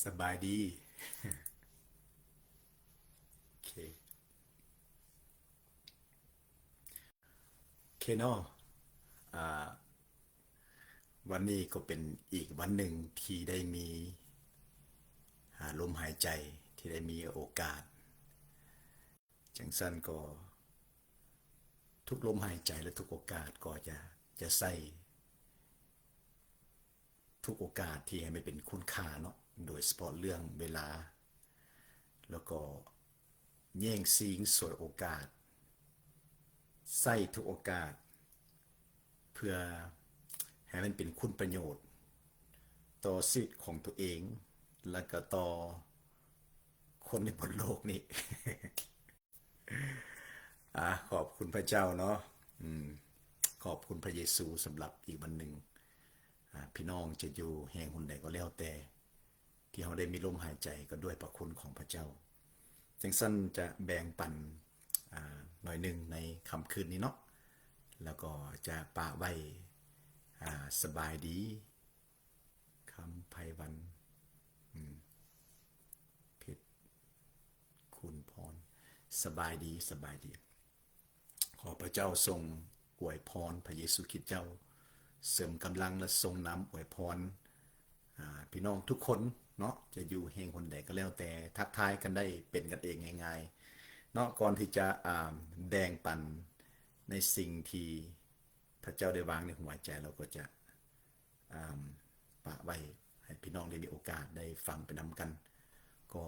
ສະບາຍດີ. ໂອເຄ ໂອເຄເນາະ. ອ່າ ວັນນີ້ກໍເປັນອີກວັນໜຶ່ງທີ່ໄດ້ມີ ອ່າ ລົມຫາຍໃຈ ທີ່ໄດ້ມີໂອກາດ. ຈັ່ງຊັ້ນກໍ ທຸກລົມຫາຍໃຈ ແລະ ທຸກໂອກາດກໍຈະ ຈະໃຊ້ ທຸກໂອກາດທີ່ໃຫ້ມັນເປັນຄຸນຄ່າເນາະ, ໂດຍສະເພາະເລື່ອງເວລາ, ແລ້ວກໍແຍ່ງຊິງສວຍໂອກາດ, ໃຊ້ທຸກໂອກາດເພື່ອໃຫ້ມັນເປັນຄຸນປະໂຫຍດຕໍ່ຊີວິດຂອງຕົວເອງ ແລ້ວກໍຕໍ່ຄົນໃນບົນໂລກນີ້. ອາ ຂອບຄຸນພະເຈົ້າເນາະ. ອືມ ຂອບຄຸນພະເຢຊູສຳລັບອີກວັນໜຶ່ງ. ອາ ພີ່ນ້ອງຈະຢູ່ແຫ່ງຫົນໃດກໍແລ້ວແຕ່ ທີ່ເຮົາໄດ້ມີລົມຫາຍໃຈ ກໍດ້ວຍພະຄຸນຂອງພະເຈົ້າ. ຈັ່ງຊັ້ນຈະແບ່ງປັນ ອາ ໜ້ອຍໜຶ່ງໃນຄ່ຳຄືນນີ້ເນາະ, ແລ້ວກໍຈະປະໄວ້ ອາ ສະບາຍດີ ຄຳໄພວັນ ອືມ ເພັດຄູນພອນ. ສະບາຍດີ, ສະບາຍດີ. ຂໍພະເຈົ້າຊົງອວຍພອນ, ພະເຢຊູຄຣິດເຈົ້າເສີມກຳລັງ ແລະ ຊົງນຳອວຍພອນ ອາ ພີ່ນ້ອງທຸກຄົນເນາະ, ຈະຢູ່ແຫ່ງຫົນໃດກໍແລ້ວແຕ່, ທັກທາຍກັນໄດ້ເປັນກັນເອງງ່າຍໆເນາະ. ກ່ອນທີ່ຈະ ອາ ແບ່ງປັນໃນສິ່ງທີ່ພະເຈົ້າໄດ້ວາງໃນຫົວໃຈ, ເຮົາກໍຈະ ອາ ປະໄວ້ໃຫ້ພີ່ນ້ອງໄດ້ມີໂອກາດໄດ້ຟັງໄປນຳກັນ. ກໍ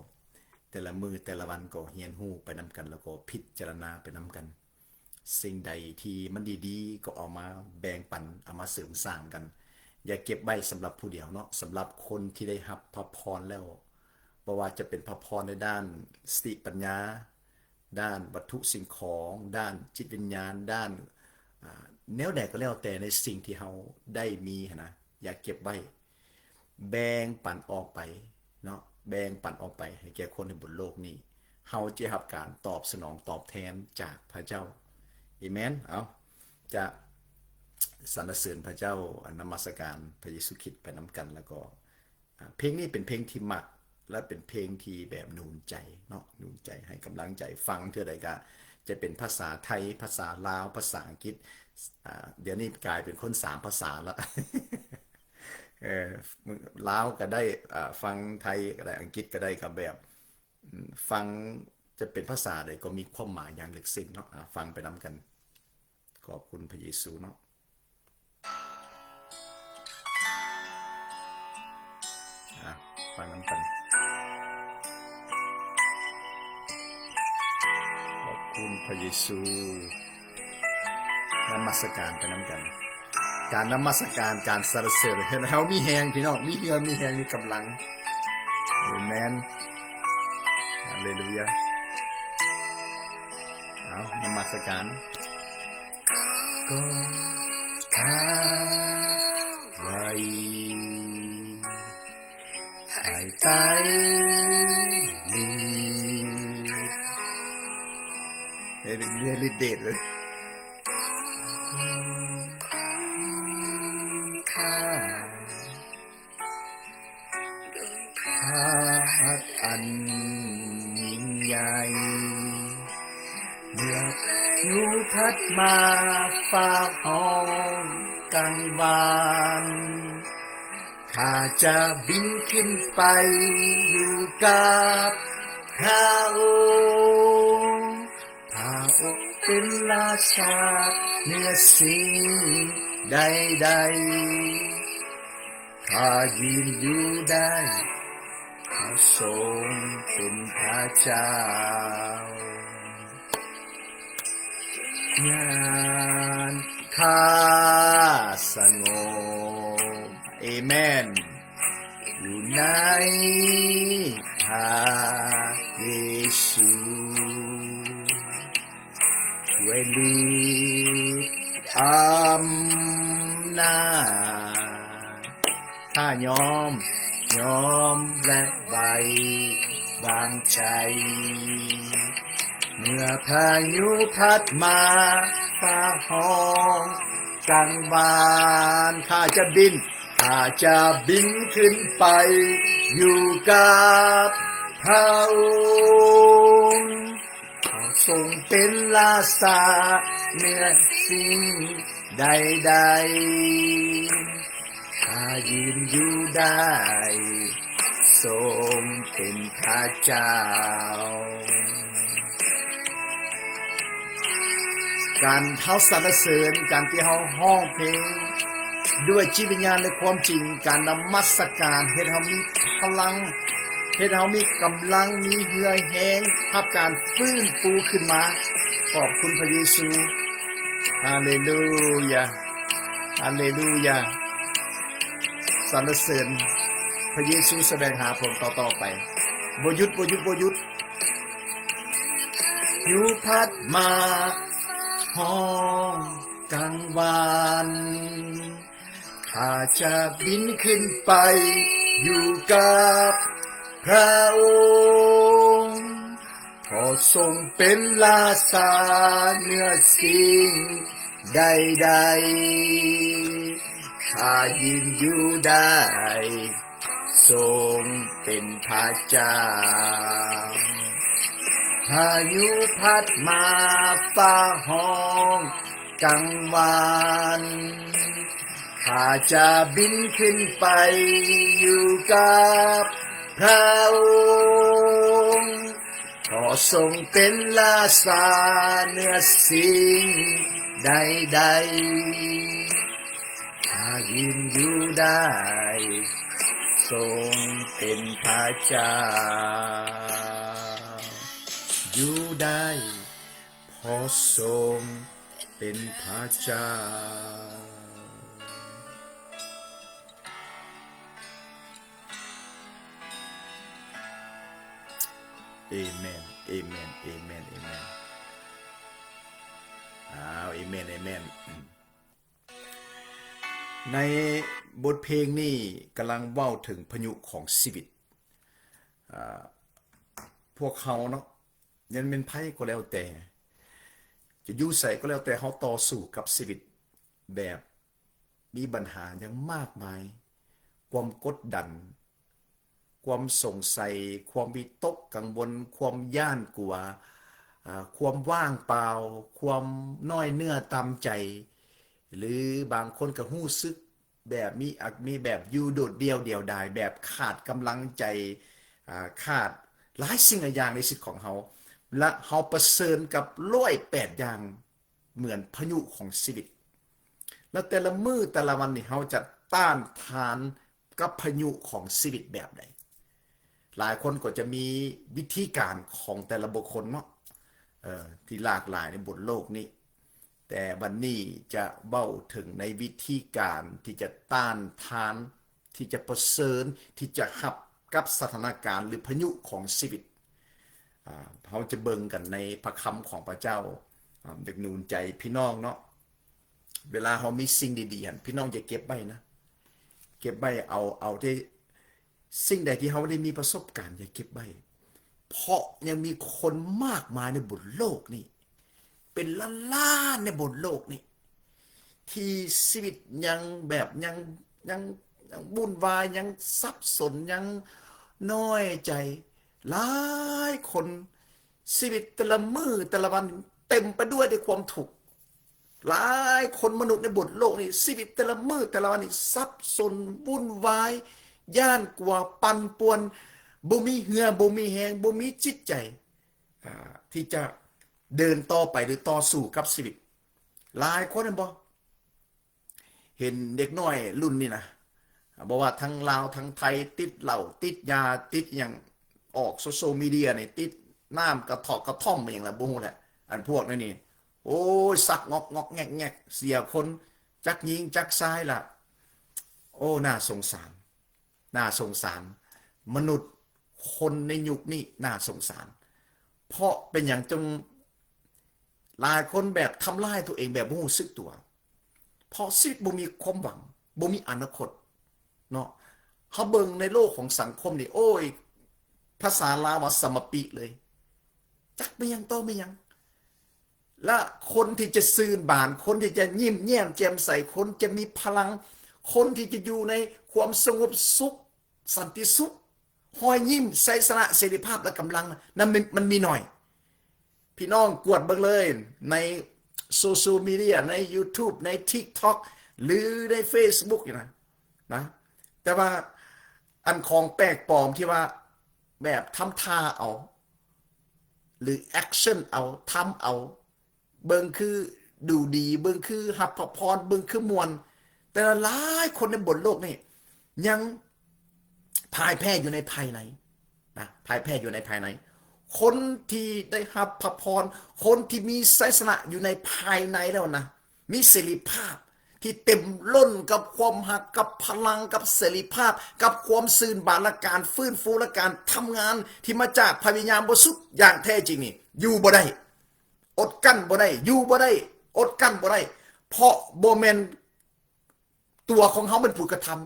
ແຕ່ລະມື້ແຕ່ລະວັນກໍຮຽນຮູ້ໄປນຳກັນ ແລ້ວກໍພິຈາລະນາໄປນຳກັນ. ສິ່ງໃດທີ່ມັນດີໆ ກໍເອົາມາແບ່ງປັນ, ເອົາມາເສີມສ້າງກັນ. ຢ່າເກັບໄວ້ສຳລັບຜູ້ດຽວເນາະ, ສຳລັບຄົນທີ່ໄດ້ຮັບພະພອນແລ້ວ, ບໍ່ວ່າຈະເປັນພະພອນໃນດ້ານສະຕິປັນຍາ, ດ້ານວັດຖຸສິ່ງຂອງ, ດ້ານຈິດວິນຍານ, ດ້ານ ອາ ແນວໃດກໍແລ້ວແຕ່ ໃນສິ່ງທີ່ເຮົາໄດ້ມີຫັ້ນນະ, ຢ່າເກັບໄວ້, ແບ່ງປັນອອກໄປເນາະ, ແບ່ງປັນອອກໄປໃຫ້ແກ່ຄົນໃນບົນໂລກນີ້. ເຮົາຈະຮັບການຕອບສະໜອງຕອບແທນຈາກພະເຈົ້າ. ເອເມນ. ເອົາ ຈະສັນລະເສີນພະເຈົ້າ, ນະມັດສະການພະເຢຊູຄຣິດໄປນຳກັນ, ແລ້ວກໍ ອາ ເພງນີ້ເປັນເພງທີ່ມັກ ແລະ ເປັນເພງທີ່ແບບໜູນໃຈເນາະ, ໜູນໃຈ ໃຫ້ກຳລັງໃຈ. ຟັງເທື່ອໃດກະຈະເປັນພາສາໄທ, ພາສາລາວ, ພາສາອັງກິດ. ອາ ດຽວນີ້ກາຍເປັນຄົນສາມພາສາລະ. ເອີ ລາວກະໄດ້, ອາ ຟັງໄທກະໄດ້, ອັງກິດກະໄດ້, ກະແບບ ອາ ຟັງຈະເປັນພາສາໃດກໍມີຄວາມໝາຍຢ່າງເລິກເຊິ່ງເນາະ. ອາ ຟັງໄປນຳກັນ. ຂອບຄຸນພະເຢຊູເນາະ. ອາ ຟັງນຳກັນ. ຂອບຄຸນພະເຢຊູ. ນະມັດສະການໄປນຳກັນ. ການນະມັດສະການ, ການສັນລະເສີນ ເຮັດໃຫ້ເຮົາມີແຮງ, ພີ່ນ້ອງ, ມີເຫື່ອມີແຮງ, ມີກຳລັງ. ເອເມນ. ຮາເລລູຢາ. ເອົາ ນະມັດສະການ. ກໍຖ້າໄວ້ພາຍໃຕ້ລິດ ເດດ ເດດ ເດດ ເດດ ພະຫັດອັນຍິ່ງໃຫຍ່ ເມື່ອພາຍຸພັດມາ ຟ້າຮ້ອງກັງວານ ຂ້າຈະບິນຂຶ້ນໄປຢູ່ກັບພະອົງ. ພະອົງເປັນລາຊາເໜືອສິ່ງໃດໆ ຂ້າຢືນຢູ່ໄດ້ ພະຊົງເປັນພະເຈົ້າ. ຍາມຂ້າສະຫງົບ ເອເມນ ຢູ່ໃນພະເຢຊູ ດ້ວຍລິດອຳນາດ ຂ້າຍອມ ຍອມ ແລະ ໄວ້ວາງໃຈ ເມື່ອພາຍຸພັດມາ ຟ້າຮ້ອງກັງວານ ຂ້າຈະບິນ ข้าจะบินขึ้นไปอยู่กับพระองค์ ขอทรงเป็นราชาเหนือสิ่งใดๆ ข้ายืนอยู่ได้ ทรงเป็นพระเจ้า การเฮาสรรเสริญ การที่เฮาฮ้องเพลงด้วยจิตวิญญาณและความจริง การนมัสการเฮ็ดเฮามีพลัง เฮ็ดเฮามีกำลัง มีเหื่อแฮง รับการฟื้นฟูขึ้นมา ขอบคุณพระเยซู ฮาเลลูยา ฮาเลลูยา สรรเสริญพระเยซู แสวงหาพระองค์ต่อๆ ไป บ่หยุด บ่หยุด บ่หยุด พายุพัดมาฮ้องกลางวัน ข้าจะบินขึ้นไปอยู่กับพระองค์ เพราะทรงเป็นราชาเหนือสิ่งใดๆ ข้ายืนอยู่ได้ ทรงเป็นพระเจ้า พายุพัดมาฟ้าฮ้องกลางวัน ข้าจะบินขึ้นไปอยู่กับพระองค์ เพราะทรงเป็นราชาเหนือสิ่งใดๆ ข้ายืนอยู่ได้ ทรงเป็นพระเจ้า อยู่ได้ เพราะทรงเป็นพระเจ้า เอเมน เอเมน เอเมน เอเมน อ้าว เอเมน เอเมน ในบทเพลงนี้กำลังเว้าถึงพายุของชีวิต อ่า พวกเฮาเนาะ ยังเป็นไผก็แล้วแต่ จะอยู่ไสก็แล้วแต่ เฮาต่อสู้กับชีวิตแบบมีปัญหาอย่างมากมาย ความกดดัน ความสงสัย ความวิตกกังวล ความย้านกลัว อ่า ความว่างเปล่า ความน้อยเนื้อต่ำใจ หรือบางคนก็รู้สึกแบบมี อาจมีแบบอยู่โดดเดี่ยวเดี่ยวดาย แบบขาดกำลังใจ อ่า ขาดหลายสิ่งหลายอย่างในชีวิตของเฮา และเฮาเผชิญกับร้อยแปดอย่าง เหมือนพายุของชีวิต แล้วแต่ละมื้อแต่ละวันนี่เฮาจะต้านทานกับพายุของชีวิตแบบใด หลายคนก็จะมีวิธีการของแต่ละบุคคลเนาะ เอ่อ ที่หลากหลายในบนโลกนี้ แต่วันนี้จะเว้าถึงในวิธีการที่จะต้านทาน ที่จะเผชิญ ที่จะฮับกับสถานการณ์หรือพายุของชีวิต อ่า เฮาจะเบิ่งกันในพระคำของพระเจ้า อ่า อยากหนุนใจพี่น้องเนาะ เวลาเฮามีสิ่งดีๆ หั่น พี่น้องอย่าเก็บไว้นะ เก็บไว้ เอา เอาแต่สิ่งใดที่เฮาได้มีประสบการณ์ อย่าเก็บไว้ เพราะยังมีคนมากมายในบนโลกนี้ เป็นล้านๆ ในบนโลกนี้ ที่ชีวิตยังแบบยัง ยัง ยังวุ่นวาย ยังสับสน ยังน้อยใจ หลายคนชีวิตแต่ละมื้อแต่ละวันเต็มไปด้วย ด้วยความทุกข์ หลายคนมนุษย์ในบนโลกนี้ ชีวิตแต่ละมื้อแต่ละวันนี้สับสน วุ่นวาย ย้านกลัว ปั่นป่วน บ่มีเหื่อ บ่มีแฮง บ่มีจิตใจ อ่า ที่จะเดินต่อไปหรือต่อสู้กับชีวิต หลายคนแม่นบ่ เห็นเด็กน้อยรุ่นนี้นะ บ่ว่าทั้งลาวทั้งไทย ติดเหล้า ติดยา ติดหยัง ออกโซเชียลมีเดียนี่ ติดน้ำกระเทาะกระท่อมอิหยังล่ะ บ่ฮู้แหละ อันพวกนี้นี่ โอ้ย สักงอกงอกแงกแงก เสียคน จักหญิงจักชายล่ะ โอ้ น่าสงสาร น่าสงสาร มนุษย์คนในยุคนี้น่าสงสาร เพราะเป็นหยังจึงหลายคนแบบทำลายตัวเองแบบบ่รู้สึกตัว เพราะชีวิตบ่มีความหวัง บ่มีอนาคตเนาะ เฮาเบิ่งในโลกของสังคมนี่ โอ้ย ภาษาลาวว่าสมปิเลย จักแม่นหยังต่อแม่นหยัง และคนที่จะซื่นบาน คนที่จะยิ้มแย้มแจ่มใส คนจะมีพลัง ຄົນທີ່ຈະຢູ່ໃນຄວາມສະຫງົບສຸກ, ສັນຕິສຸກ, ຮອຍຍິ້ມ, ໄຊຊະນະ, ເສລີພາບ ແລະ ກຳລັງນັ້ນ ມັນມີໜ້ອຍ. ພີ່ນ້ອງກວດເບິ່ງເລີຍ ໃນໂຊຊຽວມີເດຍ, ໃນຢູທູບ, ໃນທິກຕັອກ ຫຼື ໃນເຟສບຸກນີ້ນະ, ນະ. ແຕ່ວ່າອັນຂອງແປກປອມທີ່ວ່າແບບທຳທ່າເອົາ ຫຼື ແອັກຊັນເອົາ, ທຳເອົາ, ເບິ່ງຄືດູດີ, ເບິ່ງຄືຮັບພະພອນ, ເບິ່ງຄືມ່ວນ, ແຕ່ຫຼາຍຄົນໃນບົນໂລກນີ້ຍັງພ່າຍແພ້ຢູ່ໃນພາຍໃນນະ, ພ່າຍແພ້ຢູ່ໃນພາຍໃນ. ຄົນທີ່ໄດ້ຮັບພະພອນ, ຄົນທີ່ມີໄຊຊະນະຢູ່ໃນພາຍໃນແລ້ວນະ, ມີເສລີພາບທີ່ເຕັມລົ້ນກັບຄວາມຮັກ, ກັບພະລັງ, ກັບເສລີພາບ, ກັບຄວາມຊື່ນບານ ແລະ ການຟື້ນຟູ ແລະ ການທຳງານທີ່ມາຈາກພະວິນຍານບໍລິສຸດຢ່າງແທ້ຈິງນີ້ ຢູ່ບໍ່ໄດ້. ອົດກັ້ນບໍ່ໄດ້, ຢູ່ບໍ່ໄດ້, ອົດກັ້ນບໍ່ໄດ້, ເພາະບໍ່ແມ່ນຕົວຂອງເຮົາເປັນຜູ້ກະທຳ,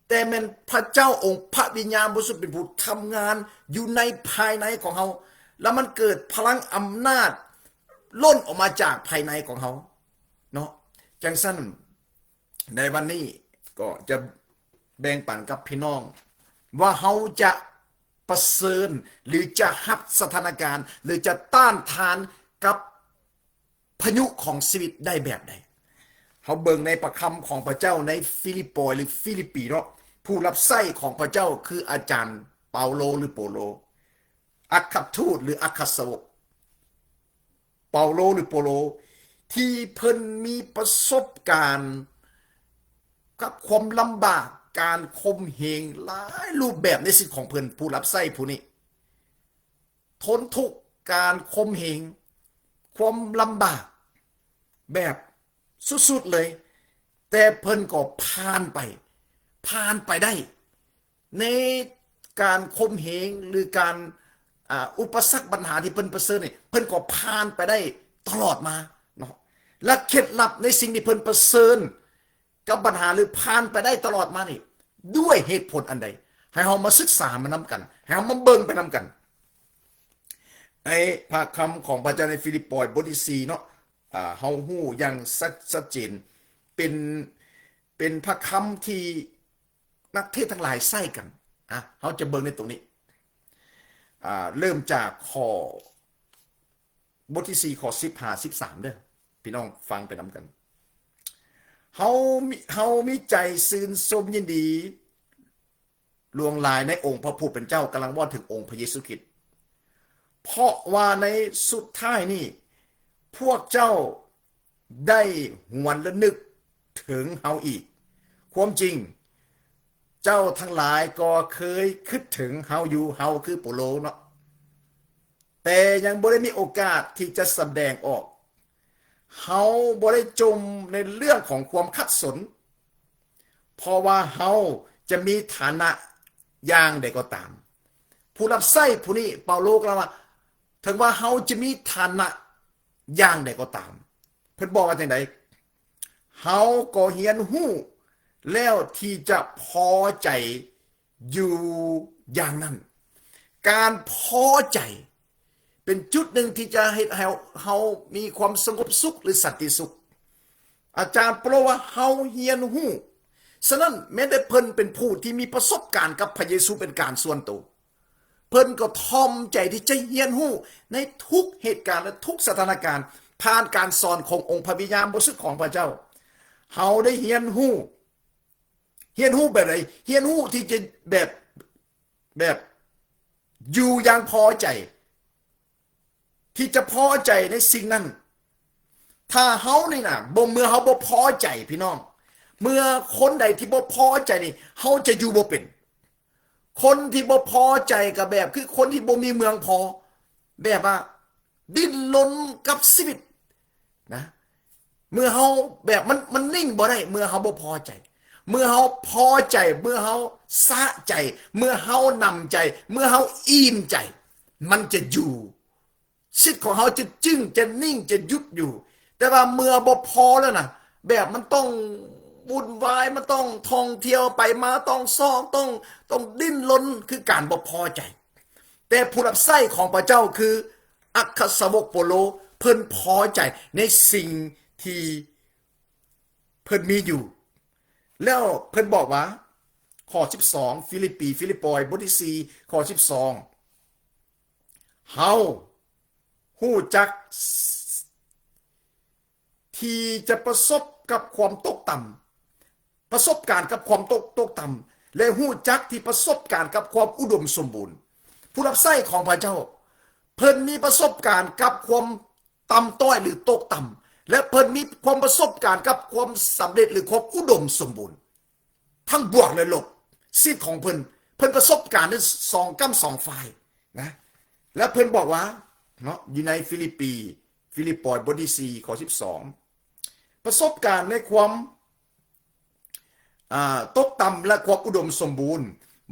ແຕ່ແມ່ນພະເຈົ້າອົງພະວິນຍານບໍລິສຸດເປັນຜູ້ທຳງານຢູ່ໃນພາຍໃນຂອງເຮົາ, ແລ້ວມັນເກີດພະລັງອຳນາດລົ້ນອອກມາຈາກພາຍໃນຂອງເຮົາເນາະ. ຈັ່ງຊັ້ນ ໃນວັນນີ້ກໍຈະແບ່ງປັນກັບພີ່ນ້ອງວ່າເຮົາຈະ ປະເຊີນ ຫຼື ຈະຮັບສະຖານະການ ຫຼື ຈະຕ້ານທານກັບພາຍຸຂອງຊີວິດໄດ້ແບບໃດ? ເຮົາເບິ່ງໃນພະຄຳຂອງພະເຈົ້າໃນຟີລິບປອຍ ຫຼື ຟີລິບປີເນາະ, ຜູ້ຮັບໃຊ້ຂອງພະເຈົ້າຄືອາຈານເປົາໂລ ຫຼື ໂປໂລ, ອັກຄະທູດ ຫຼື ອັກຄະສາວົກ ເປົາໂລ ຫຼື ໂປໂລ ທີ່ເພິ່ນມີປະສົບການກັບຄວາມລຳບາກ, ການຂົ່ມເຫງຫຼາຍຮູບແບບໃນຊີວິດຂອງເພິ່ນ, ຜູ້ຮັບໃຊ້ຜູ້ນີ້ ທົນທຸກການຂົ່ມເຫງ, ຄວາມລຳບາກແບບສຸດໆເລີຍ, ແຕ່ເພິ່ນກໍຜ່ານໄປ, ຜ່ານໄປໄດ້. ໃນການຂົ່ມເຫງ ຫຼື ການ ອ່າ ອຸປະສັກບັນຫາທີ່ເພິ່ນປະເຊີນນີ້ ເພິ່ນກໍຜ່ານໄປໄດ້ຕະຫຼອດມາເນາະ. ແລະ ເຄັດລັບໃນສິ່ງທີ່ເພິ່ນປະເຊີນກັບບັນຫາ ຫຼື ຜ່ານໄປໄດ້ຕະຫຼອດມານີ້ ດ້ວຍເຫດຜົນອັນໃດ? ໃຫ້ເຮົາມາສຶກສາມານຳກັນ, ໃຫ້ເຮົາມາເບິ່ງໄປນຳກັນ. ໃນພະຄຳຂອງພະເຈົ້າໃນຟີລິບປອຍ ບົດທີສີ່ເນາະ, ອ່າ ເຮົາຮູ້ຢ່າງຊັດ ຊັດເຈນ, ເປັນ ເປັນພະຄຳທີ່ ນັກເທດທັງຫຼາຍໃຊ້ກັນ. ອ່ະ ເຮົາຈະເບິ່ງໃນຕົງນີ້ ອ່າ ເລີ່ມຈາກຂໍ້ ບົດທີສີ່ ຂໍ້ສິບຫ້າ ສິບສາມ ເດີ ພີ່ນ້ອງຟັງໄປນຳກັນ. ເຮົາມີ ເຮົາມີໃຈຊື່ນຊົມຍິນດີຫຼວງຫຼາຍໃນອົງພະຜູ້ເປັນເຈົ້າ, ກຳລັງເວົ້າເຖິງອົງພະເຢຊູຄຣິດ, ເພາະວ່າໃນສຸດທ້າຍນີ້ ພວກເຈົ້າ ໄດ້ຫວນລະນຶກເຖິງເຮົາອີກ. ຄວາມຈິງ ເຈົ້າທັງຫຼາຍກໍເຄີຍຄິດເຖິງເຮົາຢູ່, ເຮົາຄືໂປໂລເນາະ, ແຕ່ຍັງບໍ່ໄດ້ມີໂອກາດທີ່ຈະສຳແດງອອກ. ເຮົາບໍ່ໄດ້ຈົ່ມໃນເລື່ອງຂອງຄວາມຂັດສົນ, ເພາະວ່າເຮົາຈະມີຖານະຢ່າງໃດກໍຕາມ. ຜູ້ຮັບໃຊ້ຜູ້ນີ້ ເປົາໂລ ກ່າວວ່າ ເຖິງວ່າເຮົາຈະມີຖານະ ຢ່າງໃດກໍຕາມ. ເພິ່ນບອກວ່າຈັ່ງໃດ? ເຮົາກໍຮຽນຮູ້ແລ້ວທີ່ຈະພໍໃຈຢູ່ຢ່າງນັ້ນ. ການພໍໃຈເປັນຈຸດໜຶ່ງທີ່ຈະເຮັດໃຫ້ເຮົາມີຄວາມສະຫງົບສຸກ ຫຼື ສັນຕິສຸກ. ອາຈານເປົາໂລວ່າ ເຮົາຮຽນຮູ້. ສະນັ້ນ ແມ້ແຕ່ເພິ່ນເປັນຜູ້ທີ່ມີປະສົບການກັບພະເຢຊູເປັນການສ່ວນໂຕ, ເພິ່ນກໍຖ່ອມໃຈທີ່ຈະຮຽນຮູ້ໃນທຸກເຫດການ ແລະ ທຸກສະຖານະການ ຜ່ານການສອນຂອງອົງພະວິນຍານບໍລິສຸດຂອງພະເຈົ້າ. ເຮົາໄດ້ຮຽນຮູ້, ຮຽນຮູ້ແບບໃດ? ຮຽນຮູ້ທີ່ຈະແບບ, ແບບຢູ່ຢ່າງພໍໃຈ, ທີ່ຈະພໍໃຈໃນສິ່ງນັ້ນ. ຖ້າເຮົານີ້ນະ ບໍ່, ເມື່ອເຮົາບໍ່ພໍໃຈ, ພີ່ນ້ອງ, ເມື່ອຄົນໃດທີ່ບໍ່ພໍໃຈນີ້, ເຮົາຈະຢູ່ບໍ່ເປັນ. ຄົນທີ່ບໍ່ພໍໃຈກໍແບບຄືຄົນທີ່ບໍ່ມີເມືອງພໍ, ແບບວ່າດີ້ນລົນກັບຊີວິດນະ. ເມື່ອເຮົາແບບມັນ, ມັນນິ່ງບໍ່ໄດ້ ເມື່ອເຮົາບໍ່ພໍໃຈ. ເມື່ອເຮົາພໍໃຈ, ເມື່ອເຮົາສະໃຈ, ເມື່ອເຮົາໜຳໃຈ, ເມື່ອເຮົາອີ່ມໃຈ, ມັນຈະຢູ່. ສິດຂອງເຮົາຈະຈຶ້ງ, ຈະນິ່ງ, ຈະຢຸດຢູ່. ແຕ່ວ່າເມື່ອບໍ່ພໍແລ້ວນະ, ແບບມັນຕ້ອງວຸ່ນວາຍ, ມັນຕ້ອງທ່ອງທ່ຽວໄປມາ, ຕ້ອງຊອກ, ຕ້ອງ, ຕ້ອງດີ້ນລົນ, ຄືການບໍ່ພໍໃຈ. ແຕ່ຜູ້ຮັບໃຊ້ຂອງພະເຈົ້າຄືອັກຄະສາວົກເປົາໂລ, ເພິ່ນພໍໃຈໃນສິ່ງທີ່ເພິ່ນມີຢູ່. ແລ້ວເພິ່ນບອກວ່າ ຂໍ້ສິບສອງ ຟີລິບປີ ຟີລິບປອຍ ບົດທີສີ່ ຂໍ້ສິບສອງ ເຮົາຮູ້ຈັກ ທີ່ຈະປະສົບກັບຄວາມຕົກຕ່ຳ ປະສົບການກັບຄວາມຕົກ ຕົກຕ່ຳ ແລະ ຮູ້ຈັກທີ່ປະສົບການກັບຄວາມອຸດົມສົມບູນ. ຜູ້ຮັບໃຊ້ຂອງພະເຈົ້າ ເພິ່ນມີປະສົບການກັບຄວາມຕ່ຳຕ້ອຍ ຫຼື ຕົກຕ່ຳ ແລະ ເພິ່ນມີຄວາມປະສົບການກັບຄວາມສຳເລັດ ຫຼື ຄວາມອຸດົມສົມບູນ. ທັງບວກ ແລະ ລົບ. ຊີວິດຂອງເພິ່ນ ເພິ່ນປະສົບການທັງສອງກ້ຳສອງຝ່າຍນະ. ແລະ ເພິ່ນບອກວ່າເນາະ ຢູ່ໃນຟີລິບປີ ຟີລິບປອຍ ບົດທີສີ່ ຂໍ້ສິບສອງ ປະສົບການໃນຄວາມ ອ່າ ຕົກຕ່ຳ ແລະ ຄວາມອຸດົມສົມບູນ,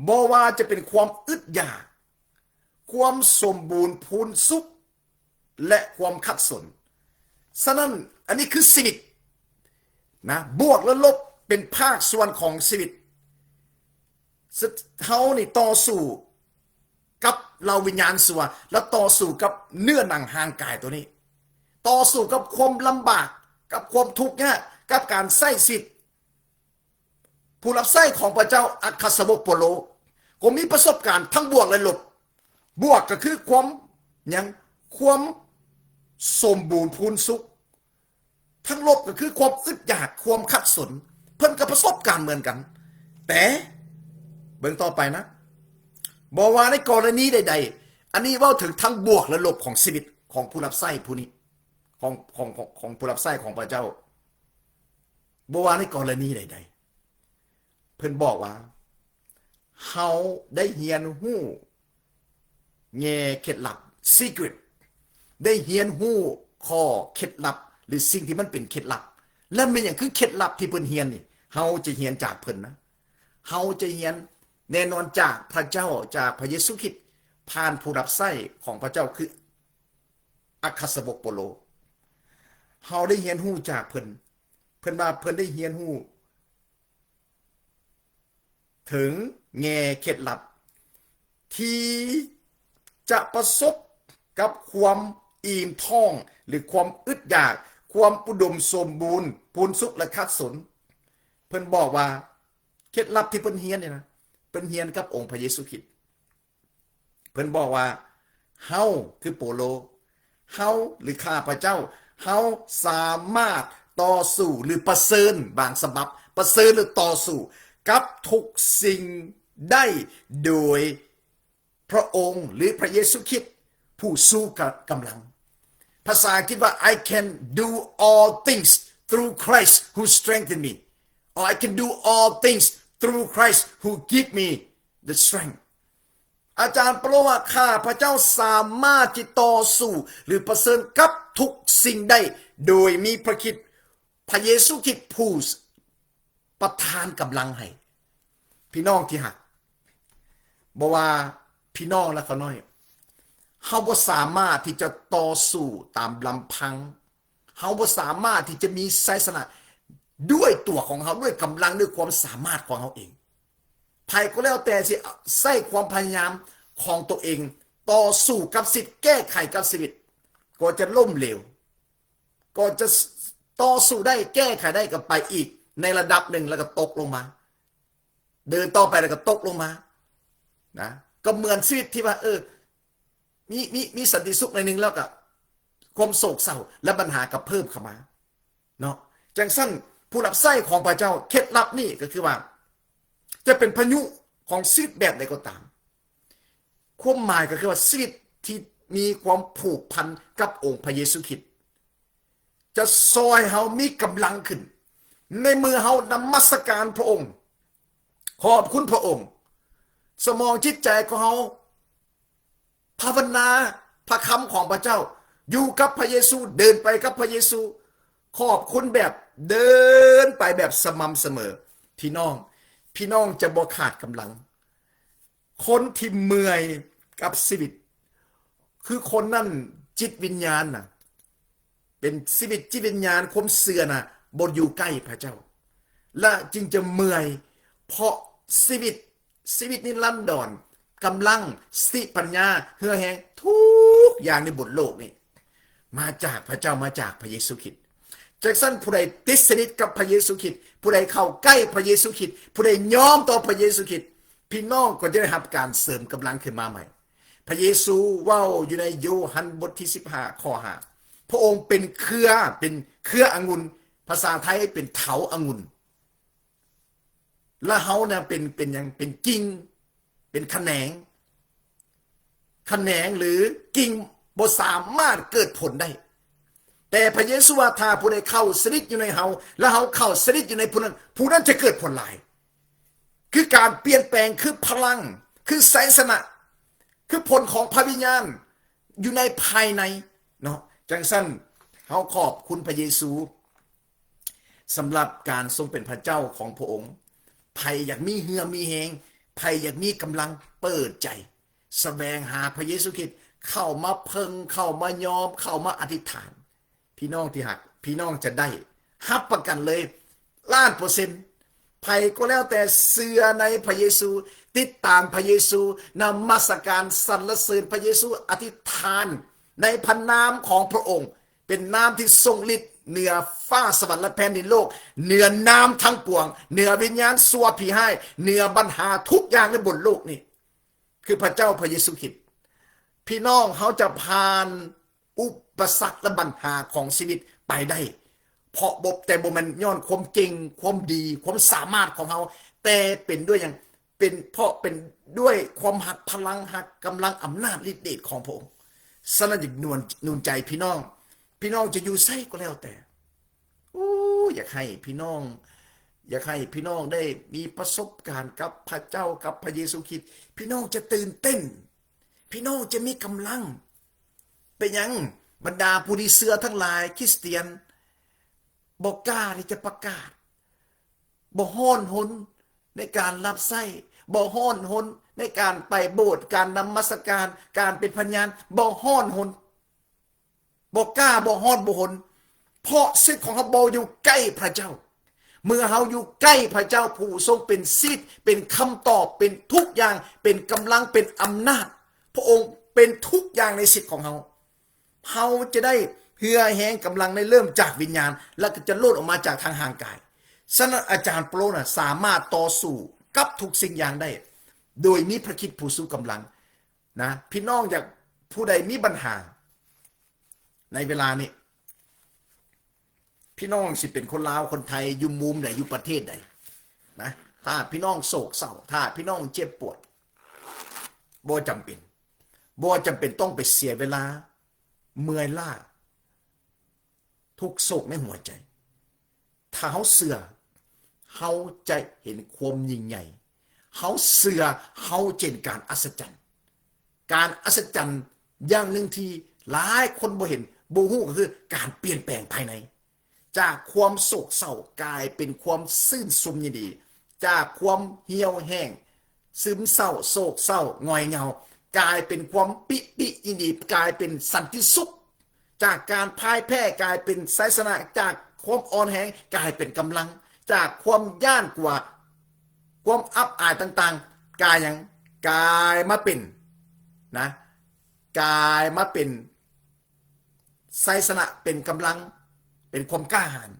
ບໍ່ວ່າຈະເປັນຄວາມອຶດຢາກ, ຄວາມສົມບູນພູນສຸກ ແລະ ຄວາມຂັດສົນ. ສະນັ້ນ ອັນນີ້ຄືຊີວິດນະ, ບວກ ແລະ ລົບ ເປັນພາກສ່ວນຂອງຊີວິດ. ເຮົານີ້ຕໍ່ສູ້ກັບເຫຼົ່າວິນຍານຊົ່ວ ແລະ ຕໍ່ສູ້ກັບເນື້ອໜັງຮ່າງກາຍໂຕນີ້, ຕໍ່ສູ້ກັບຄວາມລຳບາກ, ກັບຄວາມທຸກຍາກ, ກັບການໃຊ້ຊີວິດ. ຜູ້ຮັບໃຊ້ຂອງພະເຈົ້າ ອັກຄະສາວົກໂປໂລ ກໍມີປະສົບການທັງບວກ ແລະ ລົບ. ບວກກໍຄືຄວາມຫຍັງ? ຄວາມສົມບູນພູນສຸກ. ທັງລົບກໍຄືຄວາມອຶດຢາກ, ຄວາມຂັດສົນ. ເພິ່ນກໍປະສົບການເໝືອນກັນ. ແຕ່ເບິ່ງຕໍ່ໄປນະ, ບໍ່ວ່າໃນກໍລະນີໃດໆ, ອັນນີ້ເວົ້າເຖິງທັງບວກ ແລະ ລົບຂອງຊີວິດຂອງຜູ້ຮັບໃຊ້ຜູ້ນີ້, ຂອງ, ຂອງ, ຂອງ, ຂອງຜູ້ຮັບໃຊ້ຂອງພະເຈົ້າ. ບໍ່ວ່າໃນກໍລະນີໃດໆ, ເພິ່ນບອກວ່າ ເຮົາໄດ້ຮຽນຮູ້ແງ່ເຄັດລັບ secret, ໄດ້ຮຽນຮູ້ຂໍ້ເຄັດລັບ ຫຼື ສິ່ງທີ່ມັນເປັນເຄັດລັບ. ແລະ ແມ່ນຫຍັງຄືເຄັດລັບທີ່ເພິ່ນຮຽນນີ້? ເຮົາຈະຮຽນຈາກເພິ່ນນະ, ເຮົາຈະຮຽນແນ່ນອນຈາກພະເຈົ້າ, ຈາກພະເຢຊູຄຣິດ, ຜ່ານຜູ້ຮັບໃຊ້ຂອງພະເຈົ້າ ຄື ອັກຄະສາວົກໂປໂລ. ເຮົາໄດ້ຮຽນຮູ້ຈາກເພິ່ນ, ເພິ່ນວ່າເພິ່ນໄດ້ຮຽນຮູ້ເຖິງແງ່ເຄັດລັບ ທີ່ຈະປະສົບກັບຄວາມອີ່ມທ້ອງ ຫຼື ຄວາມອຶດຢາກ, ຄວາມອຸດົມສົມບູນ, ພູນສຸກ ແລະ ຂັດສົນ. ເພິ່ນບອກວ່າເຄັດລັບທີ່ເພິ່ນຮຽນນີ້ນະ, ເພິ່ນຮຽນກັບອົງພະເຢຊູຄຣິດ. ເພິ່ນບອກວ່າ ເຮົາ ຄືໂປໂລ, ເຮົາ ຫຼື ຂ້າພະເຈົ້າ, ເຮົາສາມາດຕໍ່ສູ້ ຫຼື ປະເຊີນ, ບາງສະບັບ ປະເຊີນ ຫຼື ຕໍ່ສູ້ກັບທຸກສິ່ງໄດ້ໂດຍພະອົງ ຫຼື ພະເຢຊູຄຣິດ ຜູ້ຊູກຳລັງ. ພາສາອັງກິດວ່າ I can do all things through Christ who strengthen me, or I can do all things through Christ who give me the strength. ອາຈານເປາໂລວ່າ ຂ້າພະເຈົ້າສາມາດທີ່ຕໍ່ສູ້ ຫຼື ປະເຊີນກັບທຸກສິ່ງໄດ້ ໂດຍມີພະຄຣິດ, ພະເຢຊູຄຣິດຜູ້ປະທານກຳລັງໃຫ້. ພີ່ນ້ອງທີ່ຮັກ, ບໍ່ວ່າພີ່ນ້ອງ ແລະ ຂ້ານ້ອຍ, ເຮົາບໍ່ສາມາດທີ່ຈະຕໍ່ສູ້ຕາມລຳພັງ. ເຮົາບໍ່ສາມາດທີ່ຈະມີໄຊຊະນະດ້ວຍຕົວຂອງເຮົາ, ດ້ວຍກຳລັງ, ດ້ວຍຄວາມສາມາດຂອງເຮົາເອງ. ໃຜກໍແລ້ວແຕ່ຊິໃຊ້ຄວາມພະຍາຍາມຂອງຕົວເອງຕໍ່ສູ້ກັບຊີວິດ, ແກ້ໄຂກັບຊີວິດ, ກໍຈະລົ້ມເຫຼວ, ກໍຈະ ສ- ຕໍ່ສູ້ໄດ້, ແກ້ໄຂໄດ້, ກໍໄປອີກໃນລະດັບໜຶ່ງ ແລ້ວກໍຕົກລົງມາ, ເດີນຕໍ່ໄປ ແລ້ວກໍຕົກລົງມານະ. ກໍເໝືອນຊີວິດທີ່ວ່າ ເອີ ມີ ມີ ມີສັນຕິສຸກໜ້ອຍໜຶ່ງ ແລ້ວກໍຄວາມໂສກເສົ້າ ແລະ ບັນຫາກໍເພີ່ມເຂົ້າມາເນາະ. ຈັ່ງຊັ້ນ ຜູ້ຮັບໃຊ້ຂອງພະເຈົ້າ, ເຄັດລັບນີ້ກໍຄືວ່າ ຈະເປັນພາຍຸຂອງຊີວິດແບບໃດກໍຕາມ, ຄວາມໝາຍກໍຄືວ່າ ຊີວິດທີ່ມີຄວາມຜູກພັນກັບອົງພະເຢຊູຄຣິດ ຈະຊ່ອຍເຮົາມີກຳລັງຂຶ້ນ ໃນເມື່ອເຮົານະມັດສະການພະອົງ, ຂອບຄຸນພະອົງ, ສະໝອງຈິດໃຈຂອງເຮົາພາວະນາພະຄຳຂອງພະເຈົ້າ, ຢູ່ກັບພະເຢຊູ, ເດີນໄປກັບພະເຢຊູ, ຂອບຄຸນແບບເດີນໄປແບບສະໝ່ຳສະເໝີ. ພີ່ນ້ອງ, ພີ່ນ້ອງຈະບໍ່ຂາດກຳລັງ. ຄົນທີ່ເມື່ອຍກັບຊີວິດ ຄືຄົນນັ້ນຈິດວິນຍານນະ ເປັນຊີວິດຈິດວິນຍານ, ຄວາມເຊື່ອນະ ບໍ່ຢູ່ໃກ້ພະເຈົ້າ ແລະ ຈຶ່ງຈະເມື່ອຍ ເພາະຊີວິດ, ຊີວິດນິລັນດອນ, ກຳລັງ, ສະຕິປັນຍາ, ເຫື່ອແຮງ, ທຸກຢ່າງໃນບົນໂລກນີ້ ມາຈາກພະເຈົ້າ, ມາຈາກພະເຢຊູຄຣິດ. ເ ຈັ່ງຊັ້ນ ຜູ້ໃດຕິດສະໜິດກັບພະເຢຊູຄຣິດ, ຜູ້ໃດເຂົ້າໃກ້ພະເຢຊູຄຣິດ, ຜູ້ໃດຍອມຕໍ່ພະເຢຊູຄຣິດ, ພີ່ນ້ອງກໍຈະໄດ້ຮັບການເສີມກຳລັງຂຶ້ນມາໃໝ່. ພະເຢຊູເວົ້າຢູ່ໃນໂຍຮັນບົດທີສິບຫ້າ ຂໍ້ຫ້າ ພະອົງເປັນເຄືອ, ເປັນເຄືອອະງຸ່ນ, ພາສາໄທເປັນເຖົາອະງຸ່ນ. ແລະເຮົານະເປັນ ເປັນຫຍັງ? ເປັນກິ່ງ, ເປັນຂະແໜງ, ຂະແໜງ ຫຼື ກິ່ງບໍ່ສາມາດເກີດຜົນໄດ້. ແຕ່ພະເຢຊູວ່າ ຖ້າຜູ້ໃດເຂົ້າສະໜິດຢູ່ໃນເຮົາ ແລະເຮົາເຂົ້າສະໜິດຢູ່ໃນຜູ້ນັ້ນ, ຜູ້ນັ້ນຈະເກີດຜົນຫຼາຍ. ຄືການປ່ຽນແປງ, ຄືພະລັງ, ຄືໄຊຊະນະ, ຄືຜົນຂອງພະວິນຍານຢູ່ໃນພາຍໃນເນາະ. ຈັ່ງຊັ້ນ ເຮົາຂອບຄຸນພະເຢຊູ ສຳລັບການຊົງເປັນພະເຈົ້າຂອງພະອົງ. ໃຜຢາກມີເຫື່ອມີແຮງ, ໃຜຢາກມີກຳລັງ, ເປີດໃຈສະແຫວງຫາພະເຢຊູຄຣິດ, ເຂົ້າມາເພິ່ງ, ເຂົ້າມາຍອມ, ເຂົ້າມາອະທິຖານ. ພີ່ນ້ອງທີ່ຮັກ, ພີ່ນ້ອງຈະໄດ້ຮັບປະກັນເລີຍລ້ານເປີເຊັນ. ໃຜກໍແລ້ວແຕ່ເຊື່ອໃນພະເຢຊູ, ຕິດຕາມພະເຢຊູ, ນະມັດສະການສັນລະເສີນພະເຢຊູ, ອະທິຖານໃນພະນາມຂອງພະອົງ, ເປັນນາມທີ່ຊົງລິດເໜືອຟ້າສະຫວັນ ແລະ ແຜ່ນດິນໂລກ, ເໜືອນາມທັງປວງ, ເໜືອວິນຍານຊົ່ວຜີຮ້າຍ, ເໜືອບັນຫາທຸກຢ່າງໃນບົນໂລກນີ້ ຄືພະເຈົ້າພະເຢຊູຄຣິດ. ພີ່ນ້ອງ, ເຮົາຈະຜ່ານອຸປະສັກ ແລະ ບັນຫາຂອງຊີວິດໄປໄດ້ ເພາະບໍ່, ແຕ່ບໍ່ແມ່ນຍ້ອນຄວາມເກັ່ງ, ຄວາມດີ, ຄວາມສາມາດຂອງເຮົາ, ແຕ່ເປັນດ້ວຍຫຍັງ? ເປັນເພາະເປັນດ້ວຍຄວາມຮັກ, ພະລັງຮັກ, ກຳລັງ, ອຳນາດ, ລິດເດດຂອງພະອົງ. ສະນັ້ນ ຢາກໜູນ, ໜູນໃຈພີ່ນ້ອງ, ພີ່ນ້ອງຈະຢູ່ໃສກໍແລ້ວແຕ່. ໂອ້ ຢາກໃຫ້ພີ່ນ້ອງ, ຢາກໃຫ້ພີ່ນ້ອງໄດ້ມີປະສົບການກັບພະເຈົ້າ, ກັບພະເຢຊູຄຣິດ. ພີ່ນ້ອງຈະຕື່ນເຕັ້ນ, ພີ່ນ້ອງຈະມີກຳລັງ. ເປັນຫຍັງບັນດາຜູ້ທີ່ເຊື່ອທັງຫຼາຍ, ຄຣິສຕຽນ, ບໍ່ກ້າທີ່ຈະປະກາດ, ບໍ່ຮ້ອນຮົນໃນການຮັບໃຊ້, ບໍ່ຮ້ອນຮົນໃນການໄປໂບດ, ການນະມັດສະການ, ການເປັນພະຍານ, ບໍ່ຮ້ອນຮົນ, ບໍ່ກ້າ, ບໍ່ຮ້ອນ, ບໍ່ຮົນ, ເພາະຊີວິດຂອງເຮົາບໍ່ຢູ່ໃກ້ພະເຈົ້າ. ເມື່ອເຮົາຢູ່ໃກ້ພະເຈົ້າ ຜູ້ຊົງເປັນຊີວິດ, ເປັນຄຳຕອບ, ເປັນທຸກຢ່າງ, ເປັນກຳລັງ, ເປັນອຳນາດ, ພະອົງເປັນທຸກຢ່າງໃນຊີວິດຂອງເຮົາ. ເຮົາຈະໄດ້ເຫື່ອແຮງກຳລັງໃນເລີ່ມຈາກວິນຍານ ແລ້ວກໍຈະໂລດອອກມາຈາກທາງຮ່າງກາຍ. ສະນັ້ນ ອາຈານເປາໂລນະ ສາມາດຕໍ່ສູ້ກັບທຸກສິ່ງຢ່າງໄດ້ ໂດຍມີພະຄຣິດຜູ້ຊູກຳລັງນະ. ພີ່ນ້ອງຢາກ, ຜູ້ໃດມີບັນຫາໃນເວລານີ້, ພີ່ນ້ອງຊິເປັນຄົນລາວ, ຄົນໄທ, ຢູ່ມຸມໃດ, ຢູ່ປະເທດໃດນະ, ຖ້າພີ່ນ້ອງໂສກເສົ້າ, ຖ້າພີ່ນ້ອງເຈັບປວດ, ບໍ່ຈຳເປັນ, ບໍ່ຈຳເປັນຕ້ອງໄປເສຍເວລາ ເມື່ອຍລ້າ ທຸກໂສກໃນຫົວໃຈ. ຖ້າເຮົາເຊື່ອ, ເຮົາຈະເຫັນຄວາມຍິ່ງໃຫຍ່. ເຮົາເຊື່ອ, ເຮົາຈະເຫັນການອັດສະຈັນ. ການອັດສະຈັນຢ່າງໜຶ່ງທີ່ຫຼາຍຄົນບໍ່ເຫັນ, ບໍ່ຮູ້, ກໍຄືການປ່ຽນແປງພາຍໃນ. ຈາກຄວາມໂສກເສົ້າກາຍເປັນຄວາມຊື່ນຊົມຍິນດີ, ຈາກຄວາມຫ່ຽວແຫ້ງ, ຊຶມເສົ້າ, ໂສກເສົ້າ, ຫງອຍເຫງົາ, ກາຍເປັນຄວາມປີຕິຍິນດີ, ກາຍເປັນສັນຕິສຸກ, ຈາກການພ່າຍແພ້ກາຍເປັນໄຊຊະນະ, ຈາກຄວາມອ່ອນແຮງກາຍເປັນກຳລັງ, ຈາກຄວາມຢ້ານກົວ, ຄວາມອັບອາຍຕ່າງໆ, ກາຍຫຍັງ? ກາຍມາເປັນນະ, ກາຍມາເປັນ ໄຊຊະນະເປັນກຳລັງ, ເປັນຄວາມກ້າຫານ